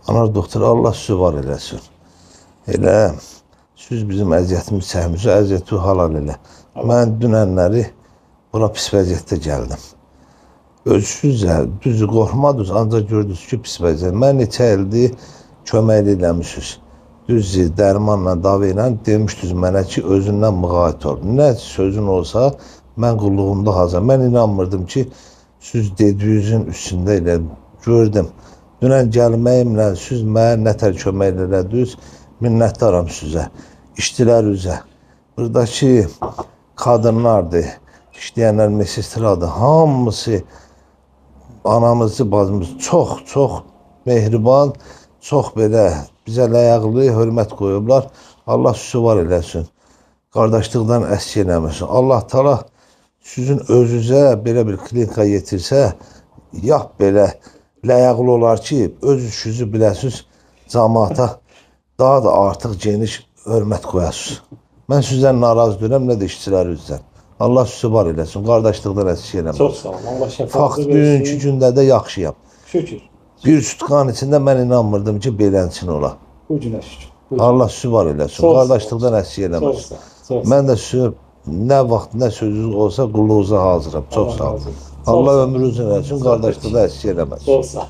Anar doktor, Allah sizi var eləsin. Elə siz bizim əziyyətimizi çəkmişsiniz, əziyyəti halal elə. Mən dünənləri bura pis vəziyyətdə gəldim. Özsüzcə, düzü qorxmadınız, ancaq gördünüz ki, pis vəziyyət. Mən neçə ildir köməklik eləmişsiniz. Düzdür, dərmanla, davə ilə demişdiniz mənə ki, özündən müğayət ol. Nə sözün olsa, mən qulluğumda hazır. Mən inanmırdım ki, siz dediyinizin üstündə elə gördüm. Dünən gəlməyimlə siz mənə nə tər kömək elədiniz, minnətdaram sizə, işçilər üzə. Buradakı qadınlardır, işləyənlər mesestradır, hamısı anamızı, bacımızı çox-çox mehriban, çox belə bizə ləyaqlı hörmət qoyublar. Allah sizi var eləsin. Qardaşlıqdan əski eləməsin. Allah Taala sizin özünüzə belə bir klinika yetirsə, yap belə ləyaqlı olar ki, öz işinizi biləsiniz, camaata daha da artıq geniş hörmət qoyasınız. Mən sizdən narazı deyiləm, nə də işçilərinizdən. Allah sizi var eləsin, qardaşlıqdan əski eləməsin. Çox sağ olun. Allah şəfaatınızı Fakt versin. bugünkü gündə də yaxşıyam. Şükür. Bir sutkanın içində mən inanmırdım ki, beləncin ola. Bu günə şükür. Bu günə. Allah sizi var eləsin. Çox sağ ol. Qardaşlıqdan əski Çox eləməsin. sağ ol. Çox sağ ol. Mən də sizə nə vaxt, nə sözünüz olsa qulluğunuza hazıram. Çox Allah sağ olun. razı olsun. Allah Çox sağ ol. ömrünüzü eləsin, qardaşlıqdan əski eləməsin. Çox sağ ol.